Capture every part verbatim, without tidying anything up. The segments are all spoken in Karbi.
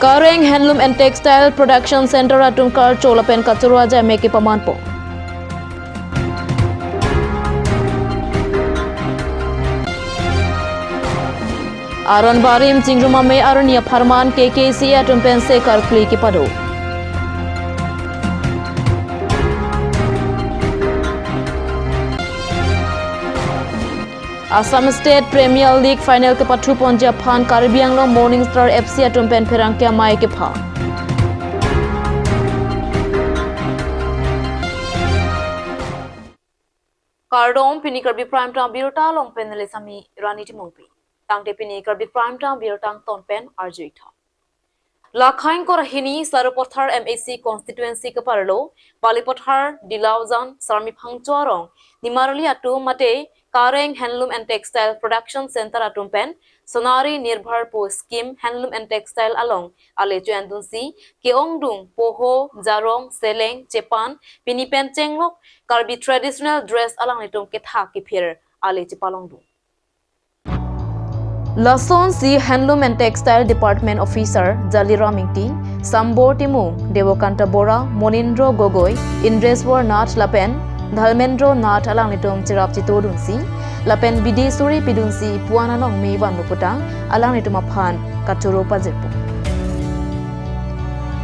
Kareng Handloom and Textile Production Center atum karcho lapen kachoro ajai me kepamanpo. Aron barim chingrum amei arni apharman K K C A atum pensi karkli kepado. Assam State Premier League final kepathuponji aphan Karbi Anglong Morning Star F C atum pen pherangke amei kepha. Kardom, pini Karbi Prime Time abirta along pen neli sami Rani Timungpi. Tangte pini Karbi Prime Time abirta angton pen arju-ik tha. Lakhain kor hini Sarupathar M A C constituency keparlo, Balipathar, Dilaujan, Sarmiphangcho arong, nimarli atum mate Kareng Handloom and Textile Production Center atum pen Sonari Nirbhar pu scheme Handloom and Textile along ale cho-endunsi ke-ongdung poho, jarong, seleng, chepan, pini pen chenglok Karbi traditional dress alanglitum kethak kephir ale chepalongdung. Lasonsi Handloom and Textile Department Officer Jaliram Ingti, Sambor Timung, Devakanta Bora, Monindro Gogoi, Indreswar Nath lapen Dharmendra Nath alanglitum cherap chetodunsi lapen bidi suri pidunsi puan anong me vanlo putang alanglitum aphan kachoro pajirpo.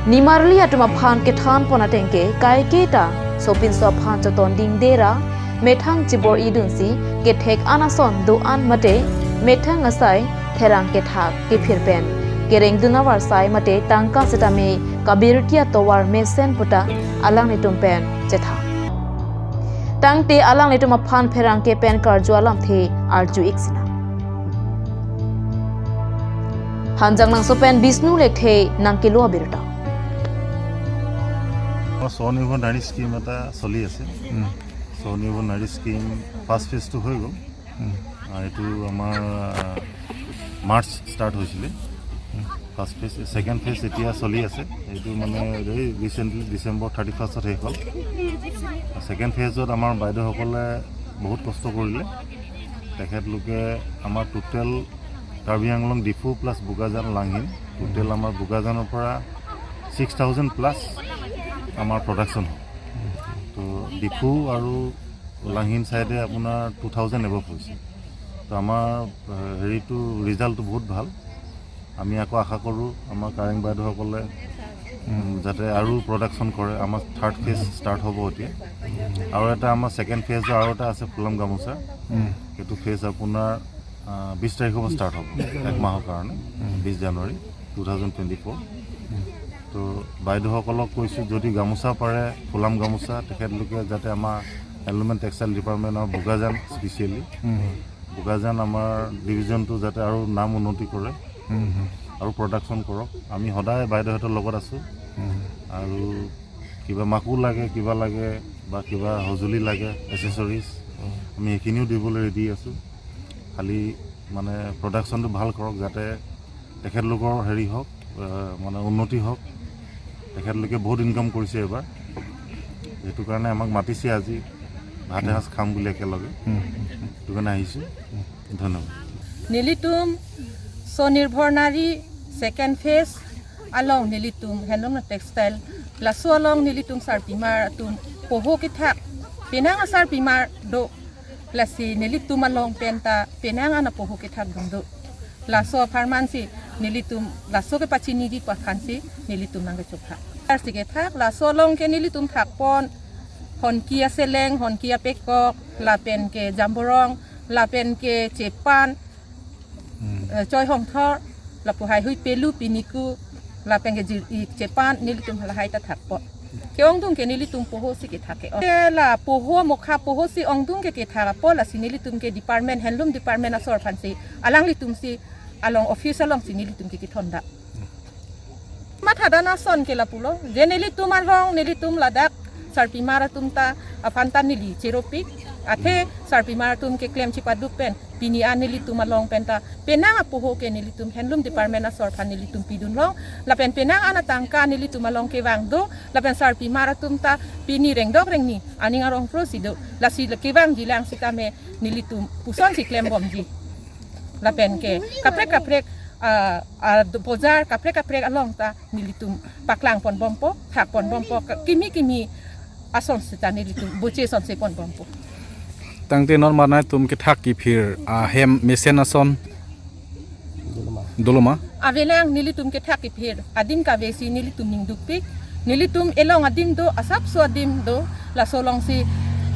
Nimarli atum aphan kethanpon atengke kaiketa sopinso aphan choton dingdera methang chibor-idunsi kethek an ason do-an mate methang asai therang kethak kephir pen kerengdun avarsai mate tangka setame kabirti atovar mesen puta alanglitum pen chetha. Tangte alanglitum aphan pherangke pen karju alamthe arju-ik sinang. Hanjanglangso pen Bishnu Lekthe nangkelo abirta. আমাৰ স্বনিৰ্ভৰ নাৰী স্কিম এটা চলি আছে। উম। স্বনিৰ্ভৰ নাৰী scheme first ফেজটো হৈ গ'ল। উম। আহ, এইটো আমাৰ, আহ, মাৰ্চ ষ্টাৰ্ট হৈছিলে। উম। ফাৰ্ষ্ট ফেজ, ছেকেণ্ড ফেজ এতিয়া চলি আছে। এইটো মানে এই ৰিচেণ্টলি ডিচেম্বৰ থাৰ্টি ফাৰ্ষ্টত শেষ হ'ল। ছেকেণ্ড ফেজত আমাৰ বাইদেউসকলে বহুত কষ্ট কৰিলে। তেখেতলোকে আমাৰ টোটেল কাৰ্বি আংলং ডিফু প্লাছ বোকাজান লাংহিন, টোটেল আমাৰ বোকাজানৰ পৰা ছিক্স থাউজেণ্ড প্লাছ আমাৰ প্ৰডাকশ্যন হয়। তো ডিফু আৰু লাংহিন ছাইডে আপোনাৰ টু থাউজেণ্ড এবভ হৈছে। তো আমাৰ, আহ, হেৰিটো, ৰিজাল্টটো বহুত ভাল। আমি আকৌ আশা কৰোঁ আমাৰ কাৰেং বাইদেউসকলে, উম, যাতে আৰু প্ৰডাকশ্যন কৰে। আমাৰ থাৰ্ড ফেজ ষ্টাৰ্ট হ'ব এতিয়া। আৰু এটা আমাৰ ছেকেণ্ড ফেজৰ আৰু এটা আছে ফুলাম গামোচা। উম। সেইটো ফেজ আপোনাৰ, আহ, বিছ তাৰিখৰ পৰা ষ্টাৰ্ট হ'ব, এক মাহৰ কাৰণে, উম। বিছ জানুৱাৰী টু থাউজেণ্ড টুৱেণ্টি ফ'ৰ। তো বাইদেউসকলক কৈছোঁ, যদি গামোচা পাৰে, ফুলাম গামোচা, তেখেতলোকে যাতে আমাৰ হেণ্ডলুম এণ্ড টেক্সটাইল ডিপাৰ্টমেণ্ট আৰু বোকাজান স্পেচিয়েলি, উম। বোকাজান আমাৰ ডিভিজনটো যাতে আৰু নাম উন্নতি কৰে, উম, হুম। আৰু প্ৰডাকশ্যন কৰক। আমি সদায় বাইদেউহঁতৰ লগত আছোঁ। উম। আৰু কিবা মাকো লাগে, কিবা লাগে বা কিবা সঁজুলি লাগে, এচেচৰিজ, উম। আমি সেইখিনিও দিবলৈ ৰেডি আছোঁ। খালি মানে প্ৰডাকশ্যনটো ভাল কৰক, যাতে তেখেতলোকৰ হেৰি হওক, আহ, মানে উন্নতি হওক। তেখেতলোকে বহুত ইনকাম কৰিছে এইবাৰ, সেইটো কাৰণে আমাক মাতিছে আজি ভাত এসাঁজ খাম বুলি একেলগে, উম। সেইটো কাৰণে আহিছোঁ। ধন্যবাদ। Nelitum Sonirbhor Nari second phase along nelitum handloom textile, laso along nelitum sarpimar atum poho kethak, penang asarpimar do, lasi nelitum along penta penang an apoho kethakdun do. Laso apharman si nelitum laso kepachiniji aphan si nelitum nangkechokha. Arsi kethak, laso along ke nelitum thakpon, honki aseleng, honki apekok, lapen ke jamborong, lapen ke chepan, hmm, eh, choi hongthor, lapu haihui pelu piniku, lapen ke jir-ik chepan, nelitum halahai ta thakpo. Ke-ongdung ke nelitum poho si kethak ke. Ke la poho mokha poho si ongdung ke kethak apot, lasi nelitum ke department, handloom department asor aphan si, alanglitum si, along office along si nelitum ke kethondam. Mathadan ason ke lapulo, je nelitum along, nelitum ladak sarpimar atum ta, aphan ta neli cheropik, athe sarpimar atum keklem chepaduk pen, pini an nelitum along penta, penang apoho ke nelitum handloom department asor aphan nelitum pidunlong, lapen penang an atangka nelitum along kevang do, lapen sarpimar atum ta pini rengdok rengni aning arong pro si do, lasi le kevangjilang sitame nelitum puson si klembomji. Lapen ke kaprek kaprek Ah, ah, bojar kaprek kaprek along ta nelitum paklang pon bompo, thak pon bompo, ka-, kimi kimi ason seta nelitum boche sonse pon bompo. Tangte non marnai tum kethak kiphir ahem mesen ason dolo ma? Avelang, nelitum kethak kiphir adim kave si nelitum ning dukpik. Nelitum elong adim do, asapso adim do, laso along si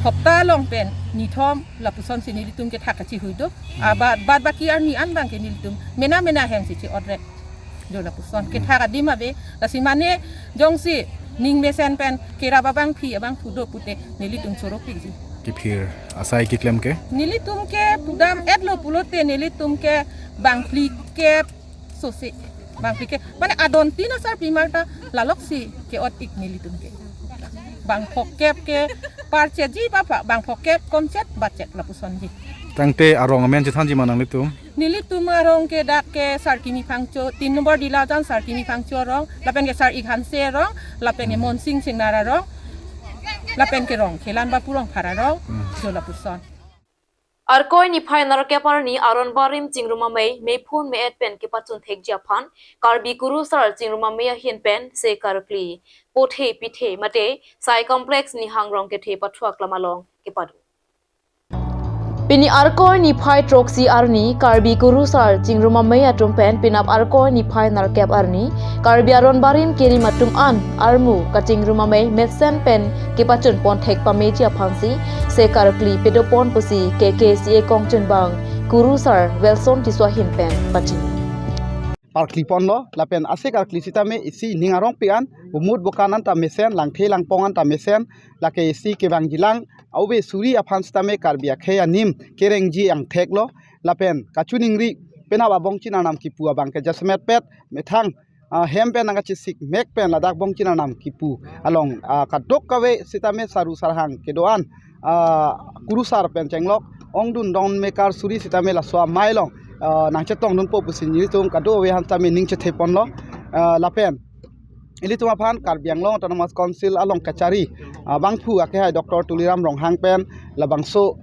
hopta along pen nithom lapuson si nelitum kethak kachihui do. Abad, bad baki arni an abang ke nelitum mena mena ahem si chi-otrek do lapuson. Kethak adim ave, lasi mane jongsi ning mesen pen kerap abangpi abangphu do pute nelitum choro piji. Kiphir asai keklem ke? Nelitum ke pudam-etlo pulote nelitum ke bang phlikep sose. Bang phlikep. Mane adon tin asarpi mar ta lalok si ke-ot ik nelitum ke. Bang phokep ke parchetji ba pha, bang phokep komchet bachet lapusonji. Tangte arong amen chethanji ma nanglitum? Nelitum arong ke dak ke Sar Kimi Phangcho, tin nombor Dilajan Sar Kimi Phangcho arong, lapen ke Sar Ikhanse arong, lapen ke Monsing Singnar arong, lapen ke Rongkhelan ba Purongphar arong, Hmm. do lapuson. Arkoi niphai nerkep arni aron barim chingrum amei, meiphun me-et pen kepachun thekji aphan, Karbi Kurusar chingrum amei ahin pen se karkli. Pothe pithe mate, Sai Complex Nihang Rongkethe pathuak lam along kepado. Pini Arkoi niphai throksi arni Karbi Kurusar chingrum amei atum pen penap Arkoi niphai nerkep arni Karbi aron barim kerim atum an armu kachingrum amei mesen pen kepachun pon thek pameji aphansi se karkli pado pon pusi K K C A kongchunbang Kurusar Wilson Tisso ahin pen pachini. Karkli ponlo, lapen ase karkli sitame isi ning arongpik an, bumut bukan an ta mesen, langthe langpong an ta mesen, lake isi kevangjilang, ave suri aphan sitame Karbi akhei anim kerengji angthek lo, lapen kachiningri penap abongchin arnam kipu abang ke jasemet pet, methang, ah, hem pen nangkachesik mek pen ladak bongchin arnam kipu along, ah, kadokave sitame saru sarhang kedo-an, ah, Kurusar pen chenglok, ongdung don mekar suri sitame laso amei along, ah, nangchetongdunpo pusi nelitum kadokave aphan sitame ning chethe ponlo, ah, lapen ilitum aphan Karbi Anglong Autonomous Council along kachari, ah, bangphu akehai Doctor Tuliram Ronghang pen labangso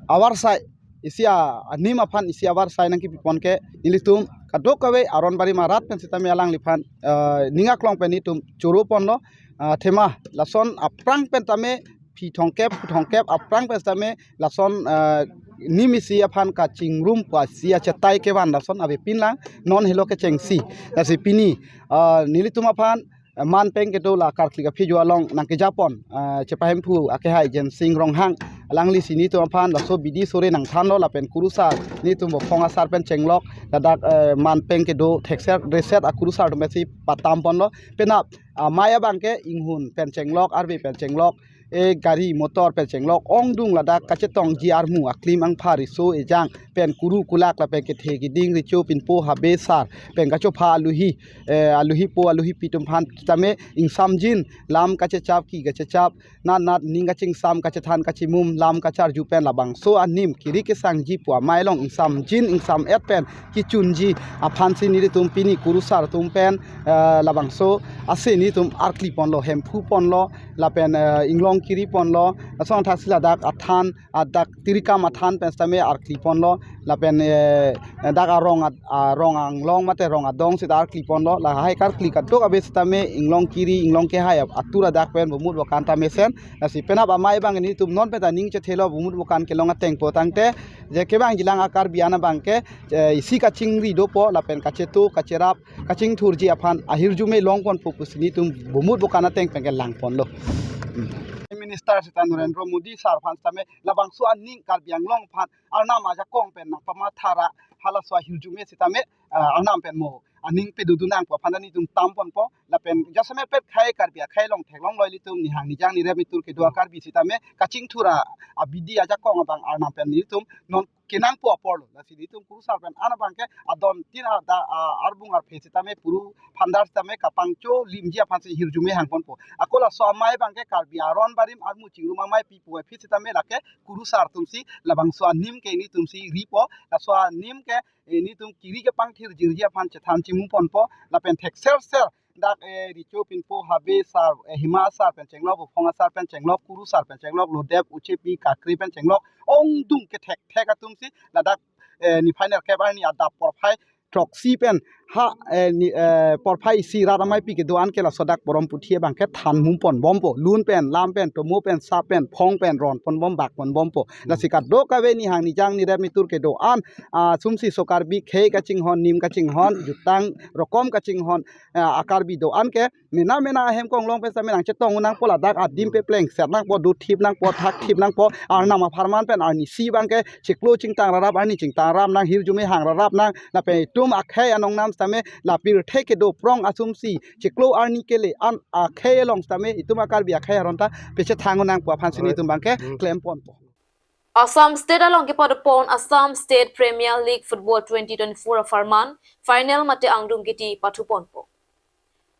avarsai isi a-, anim aphan isi avarsai nangkipi pon ke nelitum kadokave aron barim arat pen sitame alangliphan, ah, ning aklong pen nelitum choro ponlo, ah, thema lason aphrang pen tame phi thomkep, phu thomkep aphrang pen sitame lason, ah, nim isi aphan kachingrum pusi achetai kevan lason avepinlang, non helo kechengsi. Lasi pini, ah, nelitum aphan, ah, manpeng kedo la karkli aphi jo along nangkejapon, ah, chepahemphu akehai Jensing Ronghang, alanglisi nelitum aphan laso bidi sore nangthanlo lapen Kurusar nelitum Vophong asar pen chenglok ladak, eh, manpeng kedo thekser reset akurusar atum pensi patam ponlo. Penap, ah, amei abang ke inghun pen chenglok, arve pen chenglok, e gari motor pen chenglok, ongdung ladak kachetongji armu aklim angpha riso ejang pen kuru kulak lapen kethe keding recho pinpo habe sar pen kachopha aluhi, eh, aluhipo aluhipi atum aphan sitame ingsamjin lam kachechap ki kachechap nat nat ning kachingsam kachethan kachimum lam kacharju pen labangso anim kiri kesangji pu amei along ingsamjin ingsam-et pen kechunji aphansi nelitum pini Kurusar atum pen, eh, labangso ase nelitum karkli ponlo, hemphu ponlo, lapen, eh, inglong kiri ponlo, lason thaksi ladak athan, ladak tirikam athan pen sitame karkli ponlo, lapen, eh, dak arong at-, arong anglong mate rong adong sita karkli ponlo, lahai karkli kadokave sitame inglong kiri, inglong kehai atur adak pen bumut bukan ta mesen, lasi penap amei abang nelitum non pen ta ning chethelo bumut bukan kelong ateng pu tangte, je kevangjilang a-Karbi an abang ke, eh, isi kachingri dopo, lapen kacheto, kacherap, kachingthurji aphan ahirjume long ponpo pusi nelitum bumut bukan ateng pen ke lang ponlo. Hmm. Minister sita Narendra Modi sar aphan sitame labangso aning Karbi Anglong aphan arnam ajakong pen nangpamathara halaso ahirjume sitame, ah, arnam pen mo aning pedodun nangpo aphan nelitum tam ponpo lapen jasemet pet khei Karbi akhei along theklonglo ilitum nihang nijang nirem itur kedo a-Karbi sitame kachingthur a-, abidi ajakong abang arnam pen nelitum non kenangpo aporlo. Lasi nelitum Kurusar pen an abang ke adon tin ada, ah, arbung arphe sitame puru phandar sitame kapangcholimji aphansi hirjume hang ponpo. Ako laso amei abang ke Karbi aron barim armu chingrum amei pipo aphi sitame lake Kurusar atumsi labangso anim ke nelitumsi ripo, laso anim ke, eh, nelitum kiri kepangthir jirji aphan chethan chimu ponpo, lapen thekser ser dak, eh, recho pinpo habe sar, eh, hima sar pen chenglok, Vophong asar pen chenglok, Kurusar pen chenglok, Lodep, Uchepi, Kakri pen chenglok, ongdung kethek thek atumsi ladak, eh, niphai nerkep arni adap porphai throksi pen ha, eh, ni, eh, porphai isi rat ameipi kedo-an ke laso dak porom puthi abang ke than mum pon bompo, lun pen, lam pen, tomo pen, sap pen, phong pen, ron pon bom, bak pon bompo. Lasi kadokave nihang nijang nirep nitur kedo-an, ah, asumsi so Karbi khei kachinghon, nim kachinghon, jutang rokom kachinghon, ah, a-Karbi do-an ke mena mena ahem konglong pen sitame nangchetong nangpo, ladak adim pe plengset nangpo, do thip nangpo, thak thip nangpo, arnam apharman pen arnisi abang ke chiklo chingtang rarap, arni chingtang rarap nang, hirjume hang rarap nang, lapen itum akhei anong nam sitame la pirthe kedo prong asumsi chiklo arni kele-an akhei along sitame itum a-Karbi akhei aron ta pachethang nangpo aphan si nelitum abang ke klem ponpo. Assam State along kepado pon Assam State Premier League Football twenty twenty-four apharman final mate angdung kiti pathu ponpo.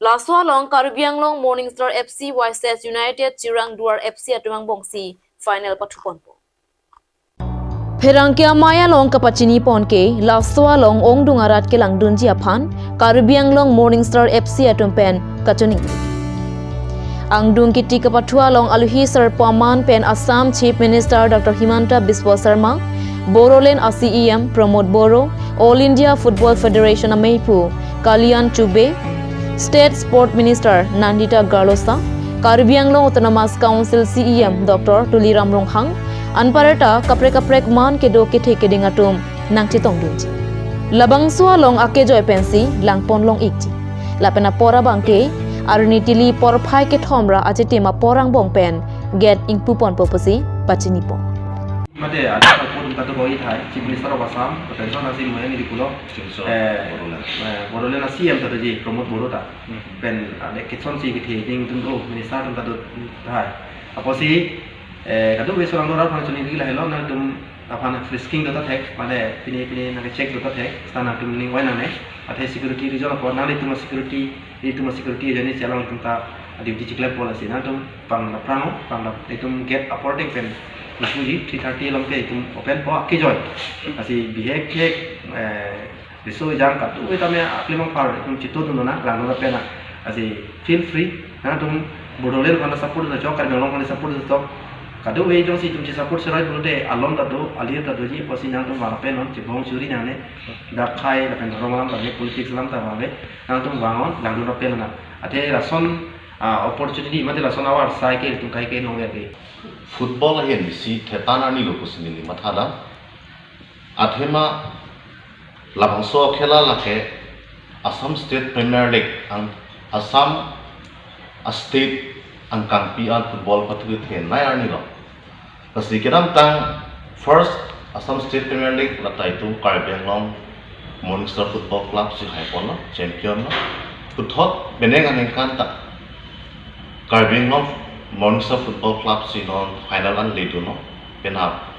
Laso along Karbi Anglong Morning Star F C versus United Chirangduar F C atum angbongsi final pathu ponpo. Pherangke amei along kapachini pon ke, laso along ongdung arat kelangdunji aphan Karbi Anglong Morning Star F C atum pen kachiningri. Angdung kiti kapathu along aluhi sarpo aman pen Assam Chief Minister Doctor Himanta Biswa Sarma, Bodoland a-C E M Pramod Boro, All India Football Federation ameiphu Kalyan Choube, State Sport Minister Nandita Garlosa, Karbi Anglong Autonomous Council C E M Doctor Tuliram Ronghang, anparta kaprek kaprek man kedo kethe keding atum nangchetongdunji. Labangso along akejoi pensi langpon long-ikji. Lapen apor abang ke arni tili porphai kethom ra achitim apor angbong pen gate ingpu ponpo pusi pachini pon. Mate ada pun katu boi thai, Chief Minister of Assam, attention asi moyang di pulo. Chief Minister eh, Bodoland. Eh, Bodoland a-C E M ta doji, Pramod Boro ta. Hmm. Pen ada kitson si kithi ding tum do, Minister tum ta do thai. Apotsi, eh, kadokave Chirangduar aphan chiningri lahelo, nangtum aphan frisking do ta thek, mane pini pini nangcheck do ta thek, seta nangtum ning oi nangne, athe security reason apot nanglitum security, itum security ajoine si alangtum ta duty chiklem pon lasi nangtum pang la prano, pang la itum gate apor ding pen isuji three thirty along ke itum open po akejoi. Lasi bihek bihek, eh, riso ejang kadokave tame aklimang par itum chitodun nang, langdun pen nang. Lasi feel free, nangtum Bodoland aphan support do chok, Karbi Anglong aphan support do chok. Kadokave jongsi itum chi support seroi pulote alon ta do, alir ta doji, apotsi nangtum vang pen non chibong churi nangne. Dak khei lapen rong alam ta ave, politics alam ta ave. Nangtum vang non, langdun pen nang. Athe lason, ah, opportunity, mate lason awar sai ke itum kai ke nong ave. Football ahin si thetan arni lo pusi neli matha dam. Athema labangso akhela lake Assam State Premier League ang Assam a-state angkangpi an football pathu thenei arni lo. Lasi kedamtang first Assam State Premier League lata itum Karbi Anglong Morning Star Football Club si hai ponlo, champion lo. Puthot penang aningkan ta Karbi Anglong Morning Star Football Club si non final an ledunlo. Penap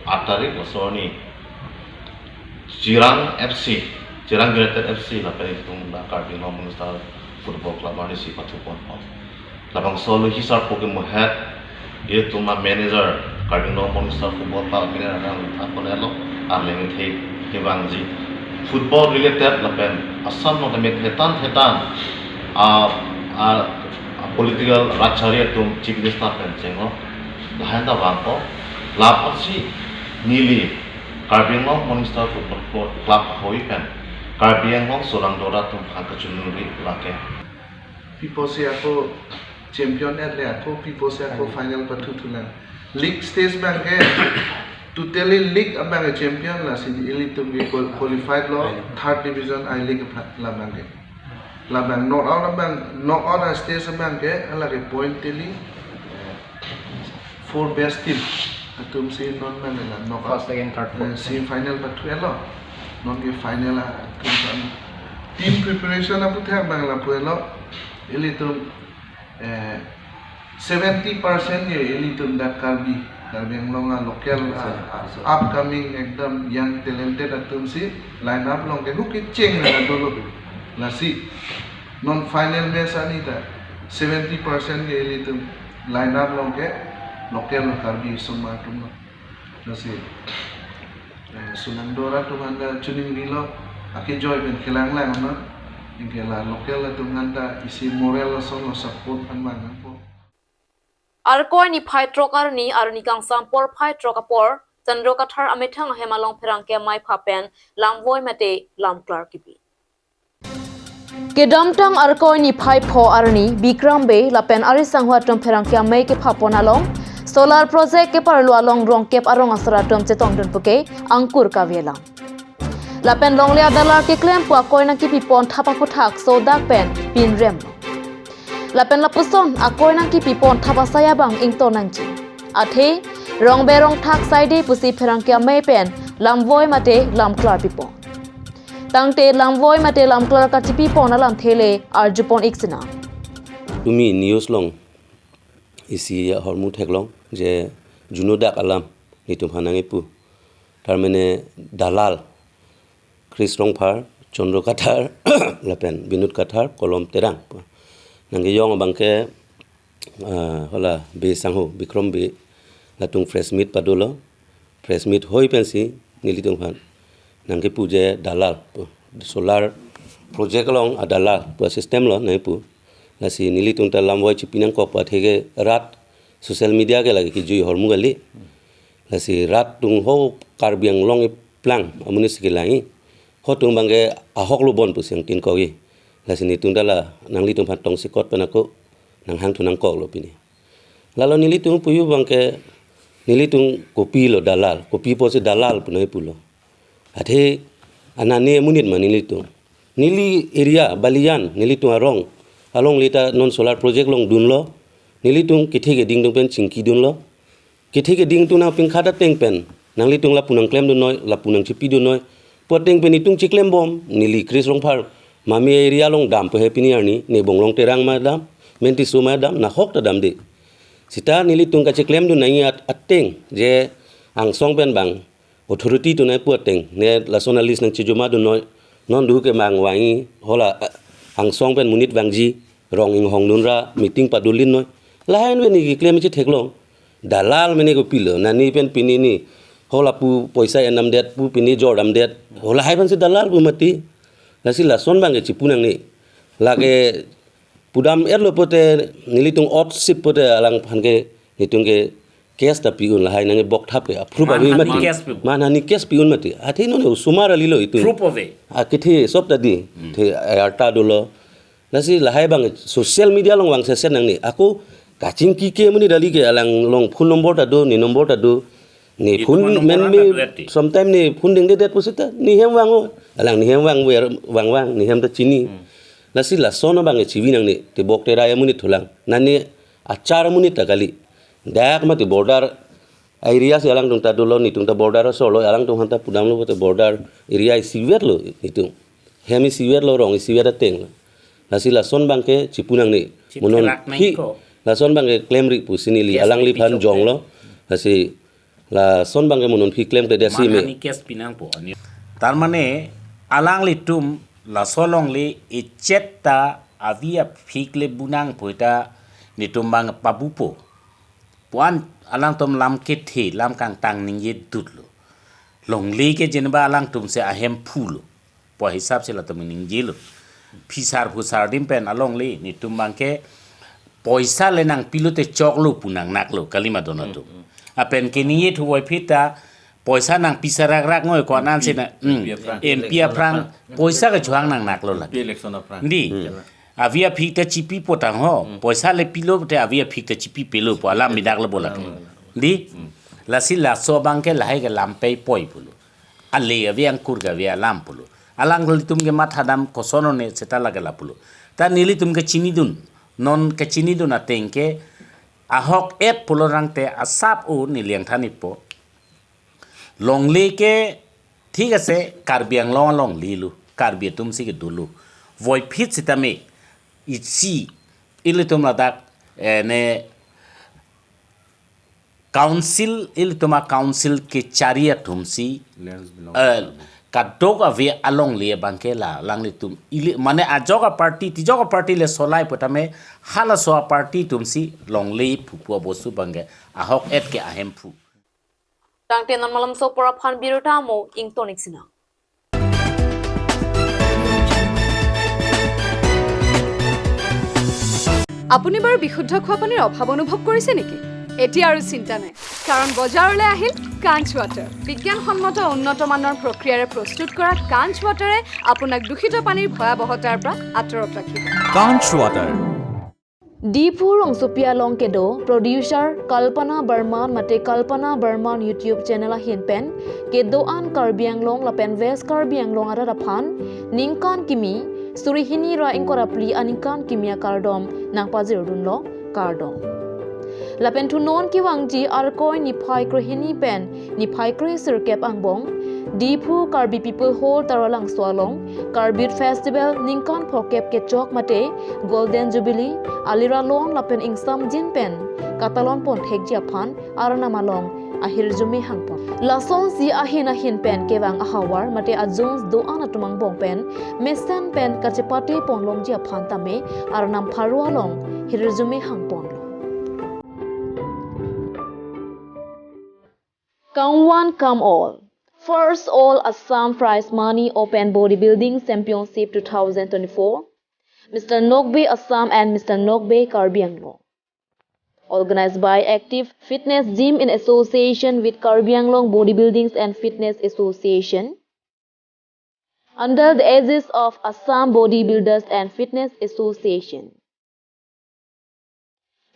attarik laso arni Chirang F C, Chirang United F C lapen itum da Karbi Anglong Morning Star Football Club arnisi pathu ponpo. Labangso aluhi sarpo kemuhet, itum a-manager, Karbi Anglong Morning Star Football Club manager nang apon elo, aleng the kevangji. Football related lapen Assam along tame thetan thetan a, a, a-political rachari atum Chief Minister pen chenglo, lahen ta vangpo. Lapotsi neli Karbi Anglong Morning Star Football Club ahoi pen Karbi Anglong Chirangduar atum aphan kachiningri lake. Piposi ako champion et le ako, piposi ako final pathu thulang. League stage abang ke, totally league abang ke champion lasi ilitum ke qual-, qualified lo, third division I-League aphan labang ke. Labang knockout abang, knockout a-stage abang ke, hala ke point teli, eh, four best team atum si non abang la knockout. First, second, third, fourth. Eh, semi final pathu-etlo. Non ke final atum san. Team preparation aputhak abang lapu-etlo. Ilitum, eh, seventy percent ke ilitum dak Karbi, Karbi Anglong a-local, a, a, upcoming ekdom young talented atum si line up along ke hu kecheng na dolo. Lasi non final match arni ta seventy percent ke ilitum line up along ke local Karbi osomar atum lo. Lasi, eh, Chirangduar atum aphan ta chiningrilo, akejoi pen kelang lang ma, anke la local atum aphan ta isi moral ason lo, support an vang nangpo. Arkoi niphai throk arni, arni kangsam porphai throk apor, Chandra Kathar amethang ahem along pherangke amei aphan pen lamvoi mate lamklar kipi. Kedamtang Arkoi niphai pho arni Bikram Bey lapen ari sangho atum pherangke amei kepha pon along solar project keparlo along rongkep arong asar atum chetongdun puke angkur kave alam. Lapen longle adalar keklem pu akoi nangkipi pon thap aphuthak sodak pen pinrem. Lapen lapuson akoi nangkipi pon thap asai abang ington nangji. Athe rongbe rongthak saide pusi pherangke amei pen lamvoi mate lamklar pipon. Tangte lamvoi mate lamklar kachipi pon alamthe le arju pon ik sinang. Tumi news along isi ahormu theklong je juno dak alam netum aphan nangkipu. Tarmane dalal Chris Rongphar, Chandra Kathar, lapen Binod Kathar, Kolom Terang. Nangkejong abangke, ah, hala Bey sangho, Bikram Bey, latum press meet padolo, press meet hoi pensi, nelitum aphan nangkipu je dalal, solar project along adalal, pu system lo nangkipu. Lasi nelitum ta lamvoi chipi nangkok pu atheke rat social media ke lake kejui ahormu kali. Lasi rat atum ho Karbi Anglong eplang amonit si kelang-i. Ho atum abangke ahok lo bon pusi nangtin kok-i. Lasi netum ta la nanglitum aphan tongsekot pen ako nanghangthu nangkoklo pini. Lalo nelitum puyu abangke nelitum kopilo dalal, kopi pusi dalal pu nangkipulo. Athe anani amonit ma nelitum. Neli area Balijan, nelitum arong alongle ta non solar project along dunlo. Nelitum kethe keding atum pen chingkidunlo. Kethe keding atum nangpingkhat ateng pen nanglitum lapu nangklemdunnoi, lapu nangchipidun noi pu ateng pen itum chiklembom. Neli Chris Rongphar mami area along dam pu he pini arni, ne Bonglong Terang ma dam, Mentiso ma dam, nahok ta damde. Seta nelitum kachiklemdun nangji at-, ateng je angsong pen bang authority atum nangpu ateng, ne lason a-list nangchijumadun noi, non duke mang vang-i, hala, eh, angsong pen monit vangji, rong inghongdun ra, meeting padolin noi. Lahai pen neli keklem chitheklong. Dalal mene kopilo, nani pen pini ne, hala pu poisa endamdet, pu pini jordamdet, halahai pensi dalal pu mati. Lasi lason abangke chipu nangne. Lake pudam-etlo pote nelitum otsip pote alangphan ke netum ke case ta pi-un, lahai nangkebok thap ke approve ave mati. Manhani case pi-un. Manhani case pi-un mati. Athe non osomar alilo itum. Proof ave. Akethe sob ta di. Hmm. The arta dolo. Lasi lahai abang social media along vangseset nangne. Ako kachingki ke amonit kali ke alang along phone number ta do, ne number ta do. Ne itum phone number men ta me do eti. Sometime ne phone dengdedet pusita, ne hem vang-o. Alang ne hem vang ver, vang vang, ne hem ta chini. Hmm. Lasi lason abangke chivi nangne, tebok terai amonit thulang. Nani achar amonit ta kali. Dak mati border area si alangtum ta dolo, netum ta border asor lo, alangtum aphan ta pudamlo pote border area isivet lo netum. Hem isivet lo, rong isivet ateng lo. Lasi lason abangke chipu nangne. Chithe monon lak nang phi ko. Lason abangke klemri pusi neli. Case alangliphan pi chok jonglo. Lasi lason abangke monon phi klemkledet si me. Manhani case pi nangpo ani. Tarmane alanglitum laso longle echet ta avi aphik le bu nangpo ta netum abang pabupo. Puan alangtum lam kethe, lam kangtang ningjedutlo. Longle ke jeneba alangtum si ahemphu lo. Pu ahisap si latum ningjelo. Phisar phusar adim pen alongle netum abangke poisa le nangpilote choklo pu nangnaklo, kalima don atum. Hmm, hmm. Lapen ke ningje thu voiphit ta poisa nangpi sarakrak ngoi ko anan si na, hmm, M P aphrang. M P aphrang, poisa kechohang nangnaklo lake. M P election aphrang. Di. Hmm. Avi aphik ta chipipo tangho. Hmm. Poisa le pilo te avi aphik ta chipipelo pu alam bidaklo bo lake. Hmm. Di. Hmm. Lasi laso abangke lahai ke lam pei poi pulo. Ale avi angkur ke avi alam pulo. Alanglitum ke mathadam koson one seta lake lapulo. Ta nelitum kechinidun. Non kechinidun ateng ke ahok-et pulo rangte asap o neli nangthan-ikpo. Longle ke thik ase Karbi Anglong alongle lo, Karbi atum si kedolo. Voiphit sitame isi ilitum ladak, eh, ne council, ilitum a-council kechari atum si, lands belong, eh, to kadokave alongle abangke la alanglitum ili, mane ajok a-party, tijok a-party le solai putame halaso a-party atum si longle phupu abosu abangke ahok-et ke ahemphu. Tangte non malomso apor aphan birta mo ington-ik sinang. আপুনি বাৰু বিশুদ্ধ খোৱা পানীৰ অভাৱ অনুভৱ কৰিছে নেকি? এতিয়া আৰু চিন্তা নাই, কাৰণ বজাৰলৈ আহিল কাঞ্চ ৱাটাৰ। বিজ্ঞানসন্মত উন্নত মানৰ প্ৰক্ৰিয়াৰে প্ৰস্তুত কৰা কাঞ্চ ৱাটাৰে আপোনাক দূষিত পানীৰ ভয়াৱহতাৰ পৰা আঁতৰত ৰাখিব। Kanch Water. Diphu rongsopi along kedo producer Kalpana Barman mate Kalpana Barman YouTube channel ahin pen kedo-an Karbi Anglong lapen West Karbi Anglong arat aphan ningkan kimi suri hini ra ingkoi ra phli aningkan kimi akardom nangpajirdunlo, kardom. Lapen thu non kevangji Arkoi niphai krehini pen niphai kre sirkep angbong Diphu Karbi People Hall Taralangso along Karbi Festival ningkan phokep kechok mate Golden Jubilee aliralon lapen ingsamjin pen katalon ponthekji aphan Arnam along ahirjume hangpon. Lasonsi ahin ahin pen kevang ahavar mate ajones do-an atum angbong pen mesen pen kachepate ponlongji aphan tame Arnam pharo along hirjume hangponlo. Come one, come all. First All Assam Prize Money Open Bodybuilding Championship two thousand twenty-four. Mister Nokbe Assam and Mister Nokbe Karbi Anglong. Organized by Active Fitness Gym in association with Karbi Anglong Bodybuilding and Fitness Association. Under the aegis of Assam Bodybuilders and Fitness Association.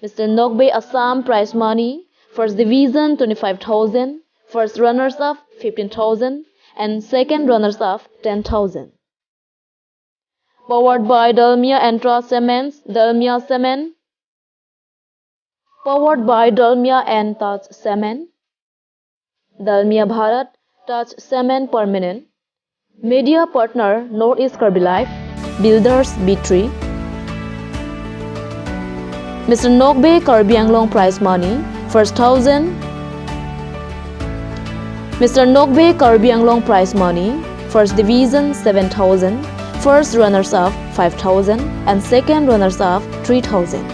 Mister Nokbe Assam prize money, first division twenty-five thousand, first runners up fifteen thousand, and second runners up ten thousand. Powered by Dalmia and Trust Cements, Dalmia Cement. Powered by Dalmia and Taj Cement. Dalmia Bharat, Taj Cement Permanent. Media partner, North East Karbi Live, Builders B three. Mister Nokbe Karbi Anglong prize money, first thousand. Mister Nokbe Karbi Anglong prize money, first division seven thousand, first runners up five thousand, and second runners up three thousand.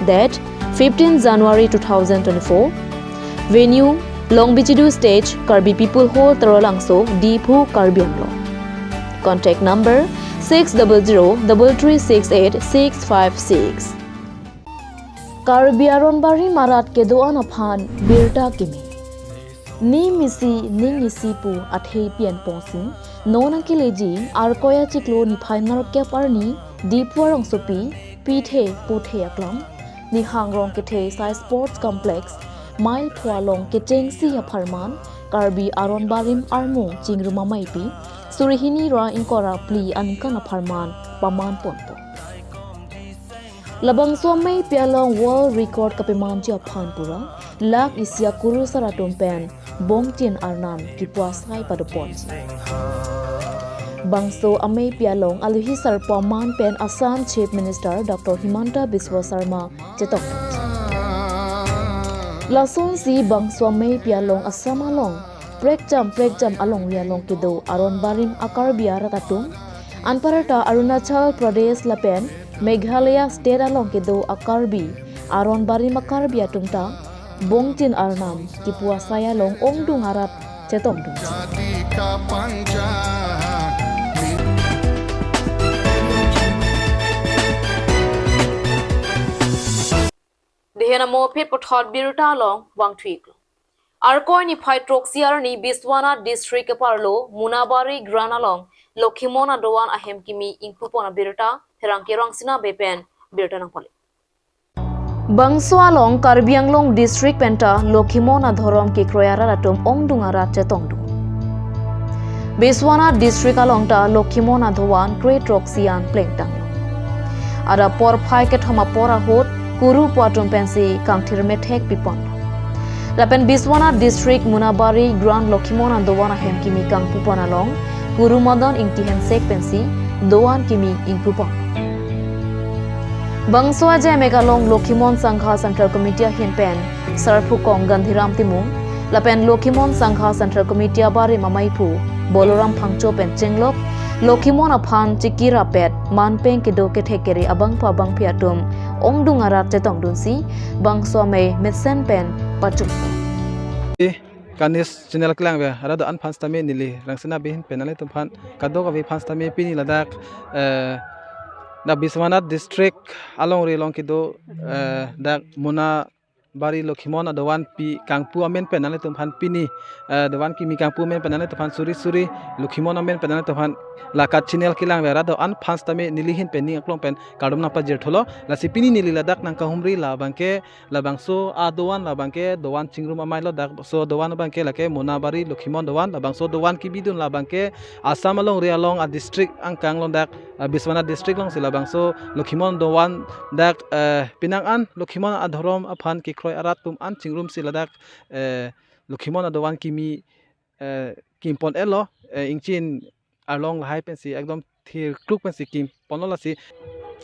Date, fifteen January two thousand twenty-four. Venue, Longbichidu Stage, Karbi People Hall, Taralangso, Diphu, Karbi Anglong. Contact number six double zero double three six eight six five six. Karbi aron barim arat kedo-an aphan birta kimi. Nim isi ning isi pu athei pi-en pongsi non nangkeleji Arkoi achiklo niphai nerkep arni Diphu arongsopi pithe puthe aklam Nihang Rongkethe Sai Sports Complex, Mile pho along kechengsi apharman Karbi aron barim armu chingrum ameipi suri hini ra ingkoi ra phli aningkan apharman paman ponpo. Labangso ameipi along world record kapemanji aphan pura lakh isi akurusar atum pen bongchin arnam kipu asai padoponji. Bangso ameipi along alohi sarpo aman pen Assam Chief Minister Doctor Himanta Biswa Sarma chetong. Lasonsi bangso ameipi along Assam along prekjam prekjam alongri along kedo aron barim a-Karbi arat atum, anparta Arunachal Pradesh lapen Meghalaya state along kedo a-Karbi aron barim a-Karbi atum ta bongchin arnam kipu asai along ongdung arat chetongdung. Dehen amo phit puthot birta along vangthuiklo. Arkoi niphai throksi arni Biswanath District keparlo Munabari Grand along Lokhimon adovan ahem kimi ingpupon abirta, Pherangke Rangsina Bey pen birta nangpale. Bangso along Karbi Anglong District penta Lokhimon adhorom kekroi arat atum ongdung arat chetongdung. Biswanath District along ta Lokhimon adovan kre throksi an plengtanglo. Adap porphai kethom apor ahut kuru pu atum pensi kangthir methek pipon. Lapen Biswanath District Munabari Grand Lokhimon adovan ahem kimi kangpupon along kuru Madan Ingti Hensek pensi dovan kimi ingpupon. Bangso ajai mek along Lokhimon Sangha Central Committee ahin pen Sarphukong Gandhiram Timung lapen Lokhimon Sangha Central Committee abarim amaiphu Boloram Phangcho pen chenglok Lokhimon aphan chikirapet manpeng kedo kethek kere abangphu abangphi atum ongdung arat chetongdunsi bangso amei mesen pen pachung. Kanis channel kelang ve, arat do-an aphan sitame neli Rangsina Bey ahin pen nanglitum aphan kadokave aphan sitame pini ladak, eh, dak Biswanath District alongri along kedo, eh, dak Muna Bari Lokhimon adovan pi kangpu amen pen nanglitum aphan pini, eh, dovan kimi kangpu amen pen nanglitum aphan suri suri Lokhimon amen pen nanglitum aphan lakat channel kelang vera do-an aphan sitame neli ahin pen ning aklong pen kardom nangpajir thulo. Lasi pini neli ladak nangkahumri labangke labangso adovan, labangke dovan chingrum amei lo, dak so dovan abangke lake Monabari Lokhimon dovan, labangso dovan kebidun labangke Assam alongri along a district angkang lo dak, ah, Biswanath district alongsi labangso Lokhimon dovan dak, eh, penang an Lokhimon adhorom aphan kekroi arat atum an chingrumsi ladak, eh, Lokhimon adovan kimi, eh, kim pon-et lo, eh, ingchin arlong lahai pensi ekdom thir kluk pensi kim ponlo. Lasi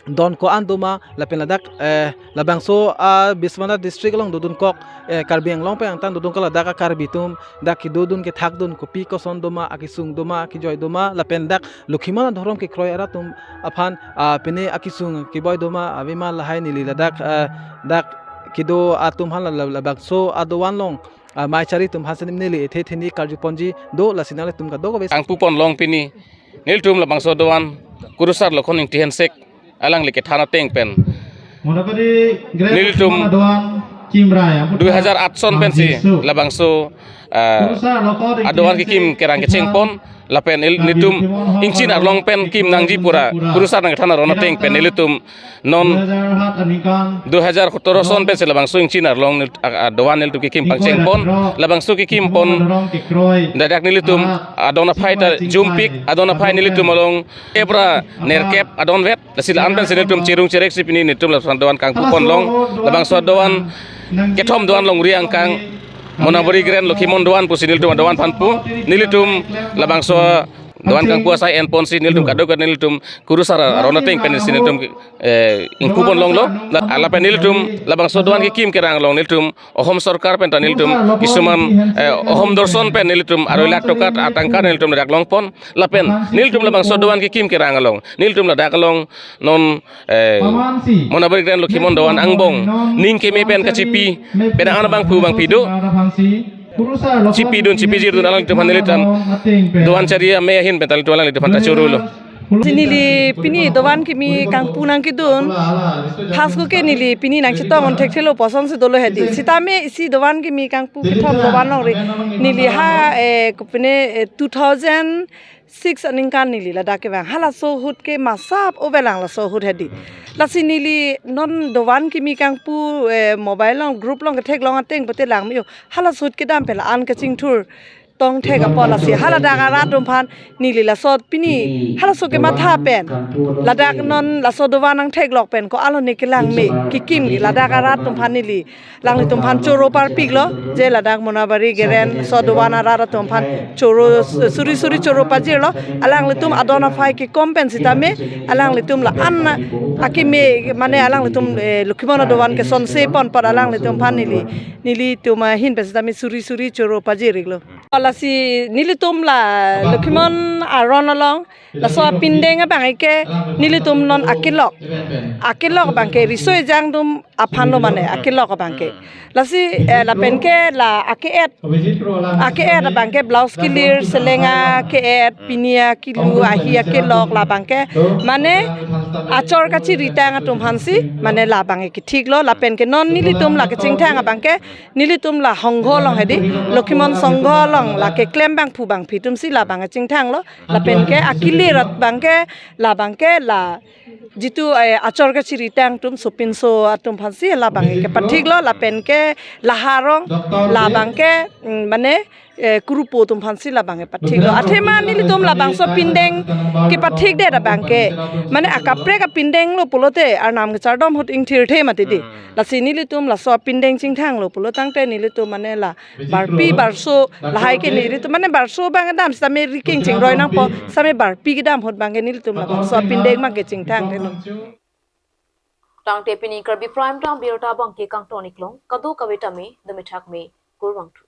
don ko-an doma lapen ladak, eh, labangso, ah, Biswanath district along dodunkok, eh, Karbi Anglong pen angtan dodunkok ladak a Karbi atum dak kedodun kethakdun kopi koson doma, akesung doma, akejoi doma, lapen dak Lokhimon adhorom kekroi arat atum aphan, ah, pine akesung keboi doma avema lahai neli ladak, ah, dak kedo atum aphan la, la, labangso adovan along, ah, mei chari atum aphan si neli ethe theni karju ponji do. Lasi nanglitum kadokave kangpu pon long pini nelitum labangso dovan Kurusar Lokhon Ingti Hensek alangli kethan ateng pen nelitum dui hajar aat son pensi labangso, ah, adovan kekim kerang kecheng pon lapen nel-, nelitum ingchin arlong pen kim nangji pura Kurusar nangkethan aron ateng pen nelitum non dui hajar sotoro son pensi labangso ingchin arlong nel-, a, a, dovan nelitum kekim pangcheng pon, labangso kekim pon dadak nelitum adon aphai ta jumpik, adon aphai nelitum along ebra nerkep adon vet, lasi la-an pensi nelitum cherung chereksi pini nelitum labangso dovan kangpu pon long, labangso dovan kethom dovan longri angkang Monabari Grand Lokhimon dovan pusi nelitum adovan aphan pu, nelitum labangso dovan kangpu asai en ponsi nelitum kadokave nelitum Kurusar aron ateng pensi nelitum, eh, ingpu pon longlo. La, lapen nelitum labangso dovan kekim kerang along nelitum Ahom sorkar pen ta nelitum kisuman, eh, Ahom dorson pen nelitum aroi lakh toka atangka nelitum ladak long pon. Lapen nelitum labangso dovan kekim kerang along nelitum ladak along non, eh, Monabari Grand Lokhimon dovan angbong ning keme pen kachipi pen an abangphu bangphi do. Chipidun chipijirdun alanglitum aphan nelitum dovan chari amei ahin pen ta nelitum alanglitum aphan ta choro lo. Si neli pini dovan kimi kangpu nangkedun. First ko ke neli pini nangchetong on thekthelo puson si dolo hedi. Sitame isi dovan kimi kangpu kethom dovan longri neli ha, eh, kopine, eh, two thousand six aningkan neli ladak kevang. Halaso ahut ke masap obelang laso ahut hedi. Lasi neli non dovan kimi kangpu, eh, mobile along group along ketheklong ateng pute lang me-o. Halaso ahut kedam pen la-an kachingthur tong thek apot lasi haladak arat atum aphan neli laso pini halaso kematha pen ladak non laso dovan nangtheklok pen ko-an lo ne kelang me kekim ladak arat atum aphan neli alanglitum aphan choro parpiklo, je ladak Monabari Grand so dovan arat atum aphan choro suri suri choro pajirlo, alanglitum adon aphai kekom pen sitame alanglitum la-an akeme mane alanglitum, eh, Lokhimon adovan kesonse pon apot alanglitum aphan neli, nelitum ahin pen sitame suri suri choro pajir-iklo. Lasi nelitum la Lokhimon aron along laso apindeng abang ke nelitum non akelok. Akelok abang ke riso ejang atum aphan lo mane akelok abang ke. Lasi, eh, lapen ke la ake-et. Ake-et abang ke blouse kelir, selenga ke-et, pini akilu ahi akelok labang ke. Mane achor kachiritang atum aphansi mane labang ke kethiklo lapen ke non nelitum la kechingthang abang ke nelitum la hongho along hedi, Lokhimon songho along la keklem bangphu bangphi atumsi labang kechingthanglo, lapen ke akilir abang ke, labang ke la jitu, eh, achor kachiritang atum sopinso atum aphansi labang kepathiklo, lapen ke laharong, labang ke, mm, mane, eh, kurupo atum aphansi labang kepathiklo. Athema nelitum labangso pindeng kepathikdet abang ke, mane akaprek apindeng lo pulote arnam kechardom ahut ingthirthe mati di. Lasi nelitum laso apindeng chingthanglo pulo tangte nelitum mane la barpi barso lahai ke nelitum mane barso abang kedam sitame riking chingroi nangpo, sitame barpi kedam ahut abang ke nelitum labangso apindeng abang ke chingthangthelo. Tangte pini Karbi Prime Time birta abang ke kangton-iklong, kadokave tame, dome thakme, kurvangthu.